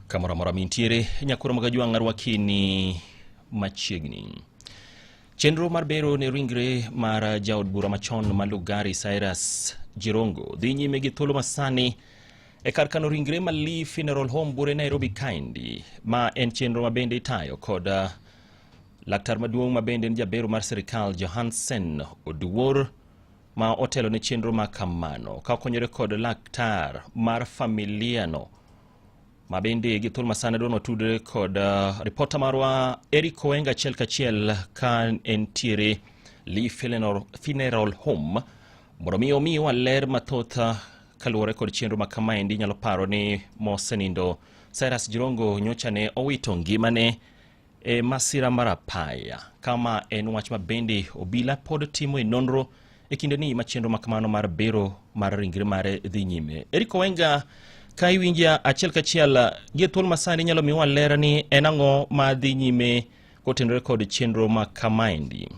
Kamoro amora mintiere, nyakoro magajwang' arwakini machiegni. Chenro mar bero ne ringre mar jaod bura machon ma Lugari Cyrus Jirongo dhi nyime gi thuolo masani e kar kano ringre ma Lee Funeral Home Bure Nairobi kaendi, ma en chenro ma bende itayo kod laktar maduong' ma bende en jabero mar sirikal Johansen Oduor ma otelo ne chenro ma kamano ka okonyore kod laktar mar familia no ma bende gi thuolo masani dwa watudre kod ripota marwa Eric Owenga achiel kachiel ka entiere Lee Funeral Home mondo mi omiwa ler mathoth kaluwore kod chenro ma kamaendi. Inyalo paro ni mosenindo Cyrus Jirongo nyocha ne owito ngimane e masira mar apaya, kama en wach ma bende obila pod timo e nonro e kinde ni ma chenro ma kamano mar bero mar ringre mare dhi nyime. Eric Owenga, ka iwinja achiel kachiel gi thuolo masani, inyalo miwa ler ni en ang'o ma dhi nyime kotenore kod chenro ma kamaendi?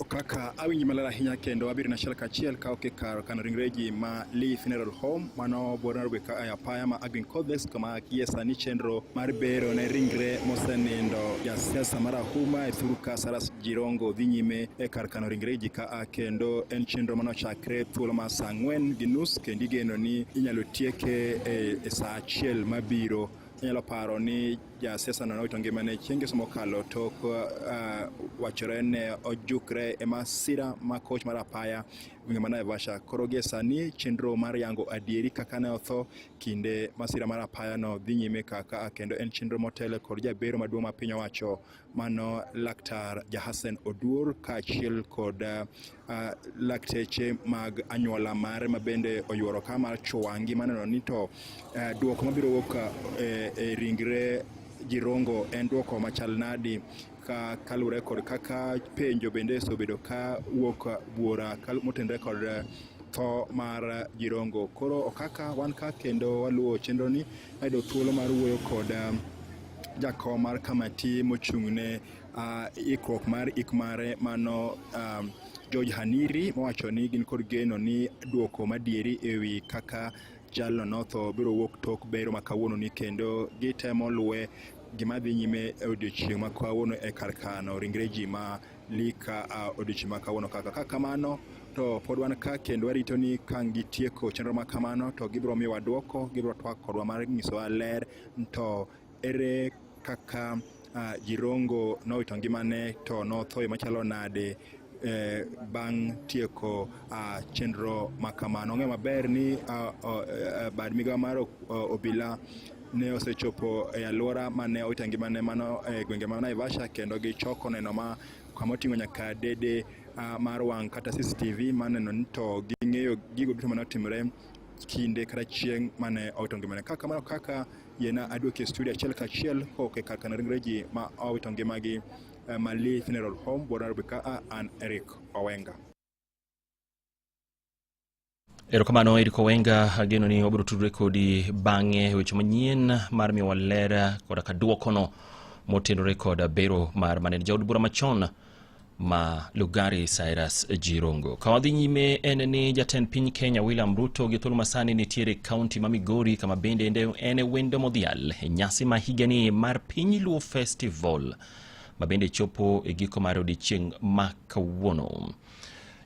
Kaka awinji maler ahinya kendo abiro na achiel kachiel ka ok kar kano ringre ji ma Lee Funeral Home mano buore Nairobi ka e apaya ma Agwin Complex, kama gie sani chenro mar bero ne ringre mosenindo jasiasa marahuma e thuru ka Cyrus Jirongo dhi nyime e kar kano ringre ji ka a, kendo en chenro manochakre thuolo mar saa 4:30 kendo igeno ni inyalo tieke e saa 1 mabiro. Inyalo paro ni jasiasa no nowito ngimane chieng' ngeso mokalo tok wachore ne ojukre e masira ma koch mar apaya gwenge ma Naivasha. Koro gie sani chenro mar yango adieri kaka ne otho kinde masira mar apaya no dhi nyime kaka, kendo en chenro motelo kod jabero maduong' ma piny owacho mano Laktar Jahasen Oduor kaachiel kod lakteche mag anyuola mare ma bende oyuoro ka mar chuangi maneno ni to duoko mabiro wuok e ringre Jirongo en duoko machal nadi ka kaluwore kod kaka penjo bende osebedo ka wuok buora motenore kod tho mar Jirongo. Koro okaka wan ka kendo waluwo chenro ni ayudo thuolo mar wuoyo kod jakom mar kamati mochung' ne ikruok mar ik mare mano George Haniri, mowacho ni gin kod geno ni duoko madieri ewi kaka jalno notho biro wuok tok bero ma kawuono ni, kendo gitemo luwe gima dhi nyime e odiochieng' ma kawuono e kar kano ringre ji ma lika odiochieng' ma kawuono. Kaka ka kamano to pod wan ka kendo warito ni ka gitieko chenro ma kamano to gibiro miyowa duoko, gibiro twak kodwa mar nyisowa ler to ere kaka Jirongo nowito ngimane to notho e machalo nade bang' tieko chenro ma kamano. Ong'eyo maber ni bad migawo mar obila ne osechopo e alwora mane owito ngimane mano e gwenge ma Naivasha, kendo gichoko neno ma kama oting'o nyaka dede mar wang' kata CCTV maneno ni to ging'eyo gigo duto mane otimore kinde kata chieng' mane owito ngimane. Kaka kamano kaka yiena aduoki e studio achiel kachiel kowuok e kar kano ringre ji ma owito ngimagi ma Lee Funeral Home, Buore Nairobi ka an Eric Owenga. Erokamano Eric Owenga, ageno ni wabiro tudre kodi bang'e weche manyien mar miyowa ler koda ka duokono motenore kod bero mar mane jaod bura machon ma Lugari Cyrus Jirongo. Ka wadhi nyime en ni jatend piny Kenya William Ruto gi thuolo masani nitiere kaunti ma Migori kama bende en e wendo modhial e nyasi ma higani mar Piny Luo Festival ma bende chopo e giko mar odiechieng' ma kawuono.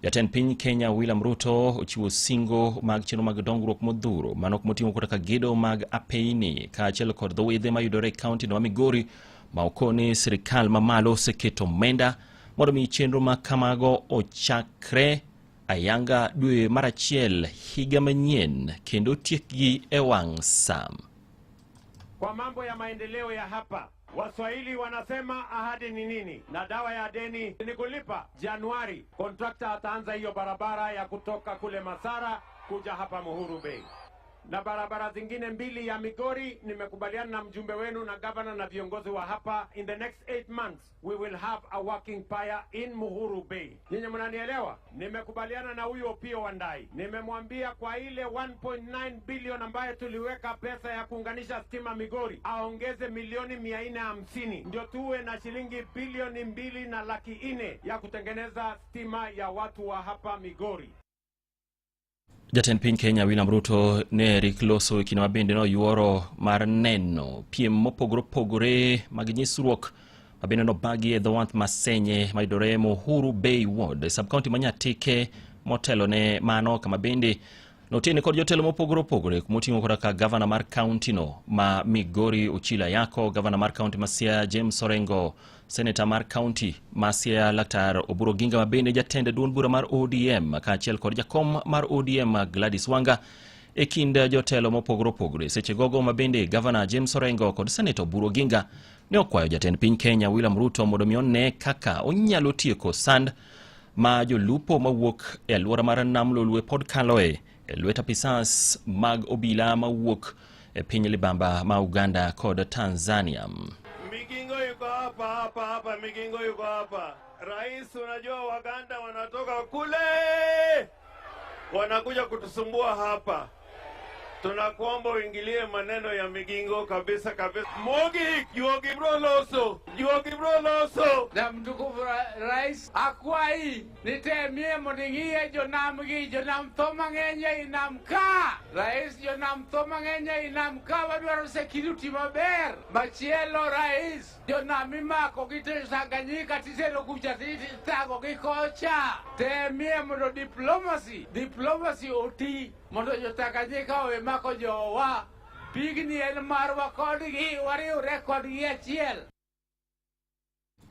Jatend piny Kenya William Ruto ochiwo singo mag chenro mag dongruok modhuro mano moting'o kata ka gedo mag apeyni kaachiel kod dho wedhe mayudore e kaunti no ma Migori, ma okoni sirikal mamalo oseketo omenda mondo mi chenro ma kamago ochakre ayanga dwe mar achiel higa manyien kendo tiekgi e wang' sa. Kwa mambo ya maendeleo ya hapa, Waswahili wanasema ahadi ni nini, na dawa ya deni ni kulipa. Januari kontrakta ataanza hiyo barabara ya kutoka kule Masara kuja hapa Muhuru Bay na barabara zingine mbili ya Migori. Nimekubaliana na mjumbe wenu na gavana na viongozi wa hapa, in the next 8 months we will have a working pier in Muhuru Bay. Nyinyi mnanielewa? Nimekubaliana na huyu Opiyo Wandayi, nimemwambia kwa ile 1.9 billion ambayo tuliweka pesa ya kuunganisha stima Migori, aongeze milioni 450 ndio tuwe na shilingi bilioni 2.4 million ya kutengeneza stima ya watu wa hapa Migori. Jatend piny Kenya William Ruto ne rik loso e kinde ma bende noyuoro mar neno piem mopogore opogore mag nyisruok ma bende nobagi e dho wath Masenye mayudore Muhuru Bay Ward e sub-county ma Nyatike motelo ne mano kama bende notene kod jotelo mopogore opogore moting'o koda ka gavana mar kaunti no ma Migori Ochilo Ayako, gavana mar kaunti ma Siaya James Orengo, seneta mar kaunti ma Siaya Laktar Oburu Oginga ma bende jatend duond bura mar ODM kaachiel kod jakom mar ODM Gladys Wanga e kind jotelo mopogore opogore. Seche gogo ma bende gavana James Orengo kod seneta Oburu Oginga ne okwayo jatend piny Kenya William Ruto mondo mi one kaka onyalo tieko sand ma jolupo mawuok e alwora mar Nam Lolwe pod kaloe e lwet apisas mag obila mawuok e piny libamba ma Uganda kod Tanzania. Migingo yuko hapa hapa hapa, Migingo yuko hapa. Rais, unajua Waganda wanatoka kule wanakuja kutusumbua hapa. Tunakuomba uingilie maneno ya Migingo kabisa kabisa. Mogi juogi bro loso, juogi bro loso. Na mtukufu rais akwai nitemie mondo ing'iye jonam gi jonam tho mang'eny ei nam ka rais jonam tho mang'eny ei nam ka wadwaro security maber machielo rais jonam imako gi Tanganyika titero kucha tithago gi kocha temie mondo diplomacy oti mondo jo Tanganyika owe mako jowa pigni en marwa kodgi wariwre kodgi achiel.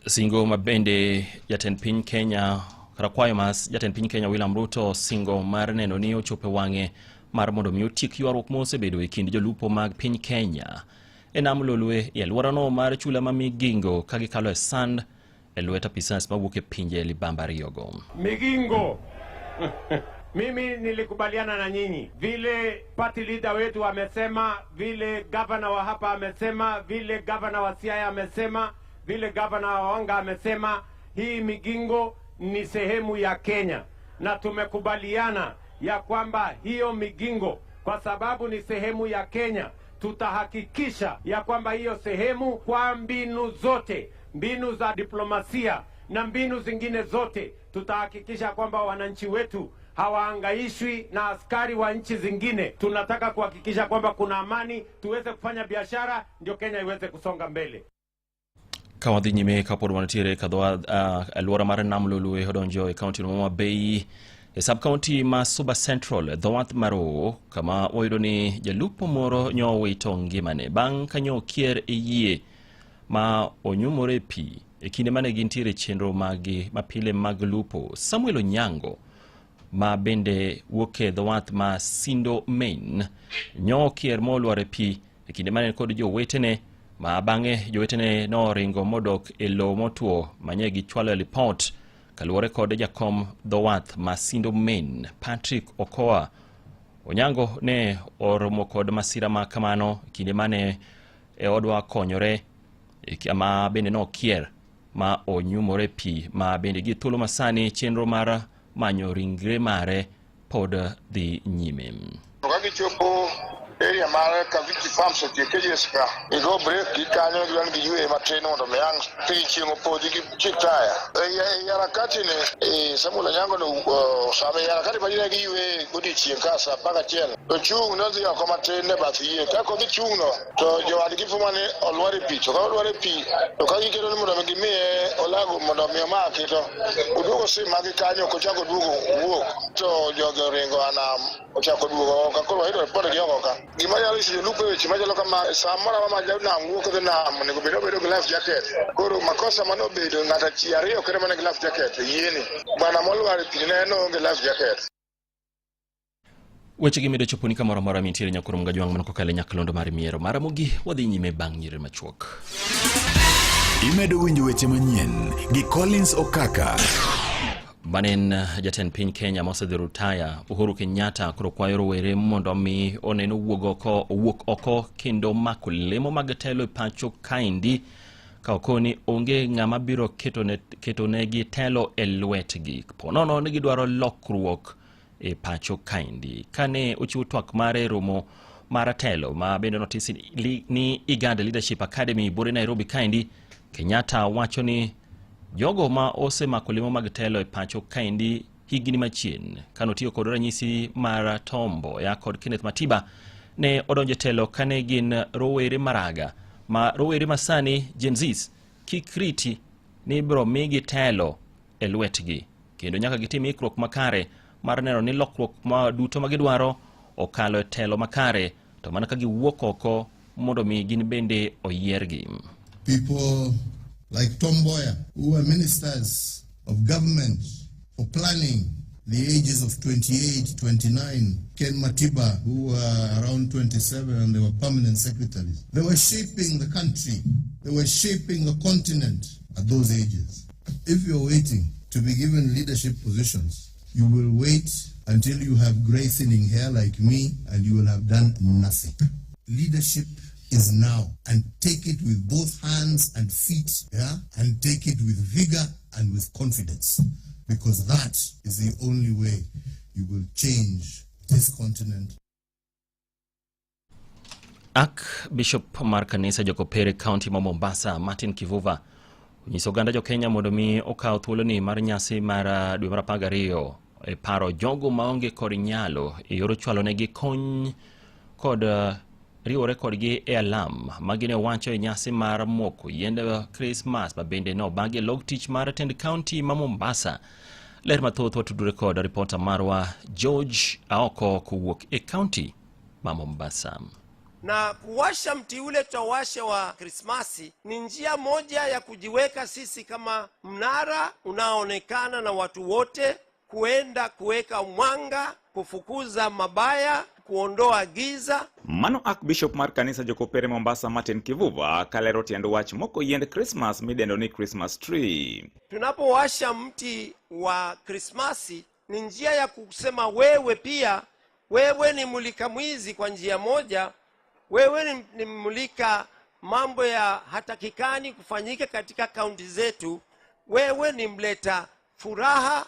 Singo ma bende jatend piny Kenya kata kwayo ma jatend piny Kenya William Ruto singo mar neno ni ochopo e wang'e mar mondo mi otiek ywaruok mosebedo e kind jolupo mag piny Kenya e nam Lolwe e alworano mar chula ma Migingo ka gikalo e sand e lwet apisas mawuok e pinje libamba ariyogo. Migingo. Mimi nilikubaliana na nyinyi vile party leader wetu amesema, vile gavana wa hapa amesema, vile gavana wa Siaya amesema, vile gavana wa Wanga amesema, hii Migingo ni sehemu ya Kenya, na tumekubaliana ya kwamba hiyo Migingo kwa sababu ni sehemu ya Kenya, tutahakikisha ya kwamba hiyo sehemu kwa mbinu zote, mbinu za diplomasia na mbinu zingine zote, tutahakikisha kwamba wananchi wetu hawaangaishwi na askari wa nchi zingine. Tunataka kuhakikisha kwamba kuna amani, tuweze kufanya biashara, ndio Kenya iweze kusonga mbele. Ka wadhi nyime kapod wantiere ka dho alwora mar Nam Lolwe odonjo e kaunti no ma Bay e sub county ma Suba Central e dho wath mar Rowo kama wayudo ni jalupo moro nyo owito ngimane bang' ka nyo okier e yie ma onyumore e pi e kinde mane gintiere e chenro maggi mapile mag lupo. Samuel Onyango ma bende wuok e dho wath ma Sindo Main nyo okier molwar e pi e kinde mane kod jowetene ma bang'e jowetene noringo modok e lowo motwo manye gichwalo e lipot kaluwore kod jakom dho wath ma Sindo Main Patrick Okoa. Onyango ne oromo kod masira ma kamano e kinde mane e odwa konyore ma bende nokier ma onyumore pi ma bende gi thuolo masani chenro mar manyo ringre mare pod dhi nyime. Ka gichopo area mar Kaviti Farms e tie KJS ka, gigo break gi kanyo gidwa ni giywe matin mondo mi ang' piny chieng' opodhi gichik taya. Ei harakati ni, Samuel Onyango no sama ei harakati ma ne giywe godiochieng' ka sa 11 to chung' nodhi oko matin e bath yie. Ka kodhi chung' no to jowadgi fuma ni olwar e pi. To ka olwar e pi to ka giketo ni mondo mi gimiye olago mondo mi omaki to oduogo simagi kanyo ok ochako oduogo owuok to jogi oringo a nam ochako duogo oko koro wayudo ripot gi oko ka. Gima nyalo nyiso jolupo e weche machalo kama sa moro amora ma janam wuok dhi nam onego bed ni obedo gi life jacket. Koro makosa mane obedo ng'ato ji ariyo kende mane gi life jacket e yieni. Bwana molwar e pi ne en oonge life jacket. Weche gi medo choponi kamoro amora mintiere nyakoro Mgajwang' mana kokalo e nyakalondo mar miero mar Ramogi. Wadhi nyime bang' nyiriri machuok. Imedo winjo weche manyien gi Collins Okaka. Mane en jatend piny Kenya mosedhi rutaya Uhuru Kenyatta koro kwayo rowere mondo mi onen owuog oko, owuok oko kendo mako lemo mag telo e pacho kaendi ka okoni onge ng'ama biro ketonegi telo e lwetgi ponono ni gidwaro lokruok e pacho kaendi. Kane ochiwo twak mare e romo mar telo ma bende notisi ni IGAD Leadership Academy bore Nairobi kaendi, Kenyatta wacho ni jogo ma osemako lemo mag telo e pacho kaendi higni machien kanotiyo kod ranyisi mar Tom Mboya kod Kenneth Matiba ne odonjo e telo kane gin rowere maraga ma rowere masani Gen Zs kik riti ni ibiro migi telo e lwetgi kendo nyaka gitim ikruok makare mar neno ni lokruok ma duto ma gidwaro okalo e telo makare to mana ka giwuok oko mondo mi gin bende oyiergi. People like Tom Mboya, who were ministers of government for planning, the ages of 28, 29, Ken Matiba, who were around 27 and they were permanent secretaries. They were shaping the country. They were shaping the continent at those ages. If you're waiting to be given leadership positions, you will wait until you have gray thinning hair like me and you will have done nothing. Leadership is now, and take it with both hands and feet, yeah, and take it with vigor and with confidence, because that is the only way you will change this continent. Archbishop mar kanisa Jokopere County ma Mombasa Martin Kivuva onyiso oganda jo Kenya mondo mi okaw thuoloni mar nyasi mar dwe mar 12 e paro jogo maonge kod nyalo e yor chwalonegi kony kod riwore kodgi e alam magine wacho e nyasi mar moko yiend Krismas ma bende nobagi e log tich mar tend county ma Mombasa. Ler mathoth watudore kod ripota marwa George Aoko kowuok e county ma Mombasa. Na kuwasha mti ule tutawasha wa Krismasi ni njia moja ya kujiweka sisi kama mnara unaoonekana na watu wote, kuenda kuweka mwanga, kufukuza mabaya, kuondoa giza. Mano Archbishop mar kanisa Jokopere Mombasa Martin Kivuva kalero tiend wach moko yiend Christmas midendo ni Christmas tree. Tunapowasha mti wa Krismasi ni njia ya kusema wewe pia, wewe ni mulika mwizi kwa njia moja, wewe ni mulika mambo ya hatakikani kufanyika katika kaunti zetu, wewe ni mleta furaha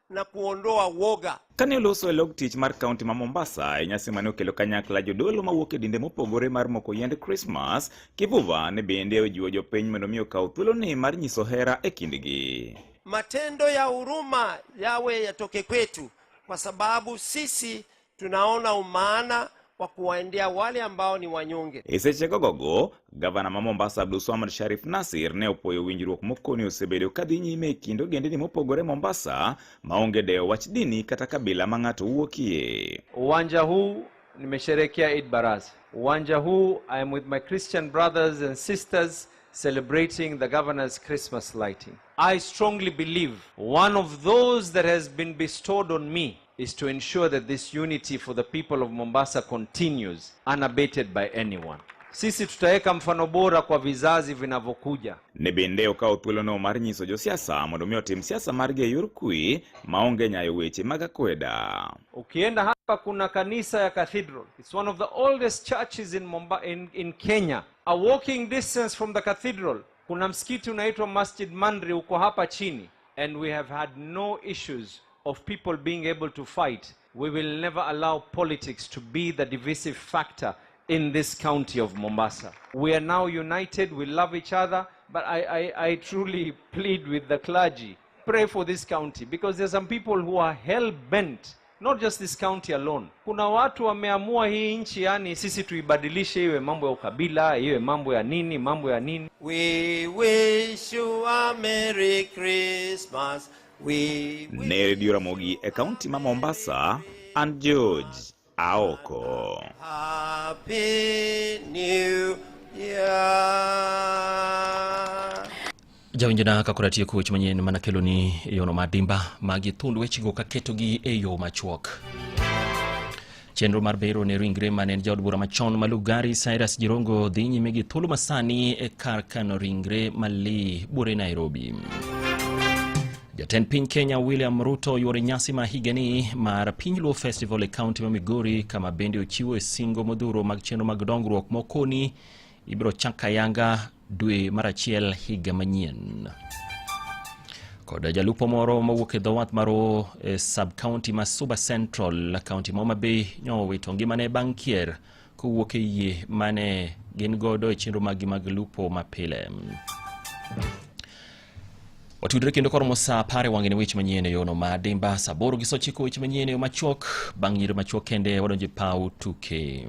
na kuondoa woga. Kane oloso e log tich mar kaunti ma Mombasa e nyasi mane okelo kanyakla jodolo mawuok e dinde mopogore mar moko yiend Christmas, Kivuva ne bende ojiwo jopiny mondo mi okaw thuoloni mar nyiso hera e kindgi. Matendo ya huruma yawe yatoke kwetu, kwa sababu sisi tunaona umaana wa kuwaendea wale ambao ni wanyonge. E seche gogogo, gavana ma Mombasa Abdulswamad Sharif Nasir ne opuoyo winjruok mokoni osebedo kadhi nyime e kind ogendini mopogore Mombasa maonge dewo wach dini kata kabila ma ng'ato wuokie. Uwanja huu nimesherehekea Eid Baraza. Uwanja huu I am with my Christian brothers and sisters celebrating the governor's Christmas lighting. I strongly believe one of those that has been bestowed on me is to ensure that this unity for the people of Mombasa continues unabated by anyone. Sisi tutaweka mfano bora kwa vizazi vinavyokuja. Ne bende okawo thuolono mar nyiso josiasa mondo mi otim siasa margi e yor kwe maonge nyayo weche mag akweda. Ukienda hapa kuna kanisa ya Cathedral. It's one of the oldest churches in Kenya. A walking distance from the cathedral, kuna msikiti unaitwa Masjid Mandri uko hapa chini. And we have had no issues of people being able to fight. We will never allow politics to be the divisive factor in this county of Mombasa. We are now united, we love each other, but I truly plead with the clergy, pray for this county, because there's some people who are hell-bent, not just this county alone. Kuna watu wameamua hii nchi, yani sisi tuibadilishe iwe mambo ya ukabila, iwe mambo ya nini, mambo ya nini. We wish you a Merry Christmas. We Ne Radio Ramogi e kaunti ma Mombasa, an George Aoko. Happy New Year. Jawinjona ka koro atieko weche manyien mana keloni e yono mar dimba magi thund wechego kaketogi e yo machuok. Chenro mar bero ne ringre mane en jaod bura machon ma Lugari Cyrus Jirongo dhi nyime gi thuolo masani e kar kano ringre Malii buore Nairobi. Jatend piny Kenya William Ruto oyuoro nyasi ma higani mar Piny Luo Festival e kaunti ma Migori kama bende ochiwo e singo modhuro mag chenro mag dongruok mokoni ibiro chak ayanga dwe mar achiel higa manyien. Kod jalupo moro mowuok e dho wath mar e sub county ma Suba Central, county ma Homa Bay nowito ngimane bang' kier kowuok e yie mane gin godo e chenro maggi mag lupo mapile. Watudre kendo koromo saa 10 e wang'e ne weche manyien e yono ma Dimba, saa 8 gi 9 weche manyien e yo machuok. Bang' nyiri machuok kende wadonjo e paw tuke.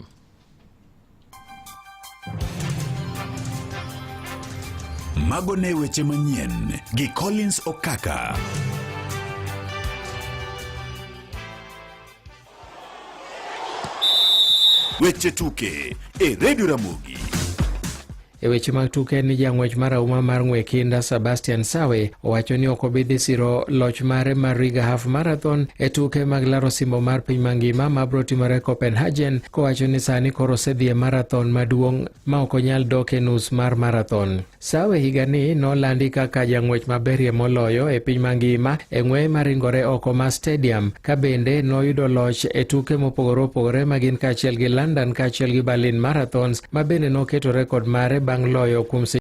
Mago ne weche manyien gi Collins Okaka. Weche tuke e Radio Ramogi. E weche mag tuke ni jang'wech marahuma mar ng'we kinda Sebastian Sawe owacho ni ok obi dhi siro loch mare mar Riga Half Marathon e tuke mag laro osimbo mar piny mangima mabiro timore Copenhagen, kowacho ni sani koro osedhi e marathon maduong' ma ok onyal dok e nus mar marathon. Sawe higani nolandi kaka jang'wech maberie moloyo e piny mangima e ng'weye maringore oko ma stadium, ka bende noyudo loch e tuke mopogore opogore ma gin kaachiel gi London kaachiel gi Berlin Marathons ma bende noketo rekod mare bang' loyo kuom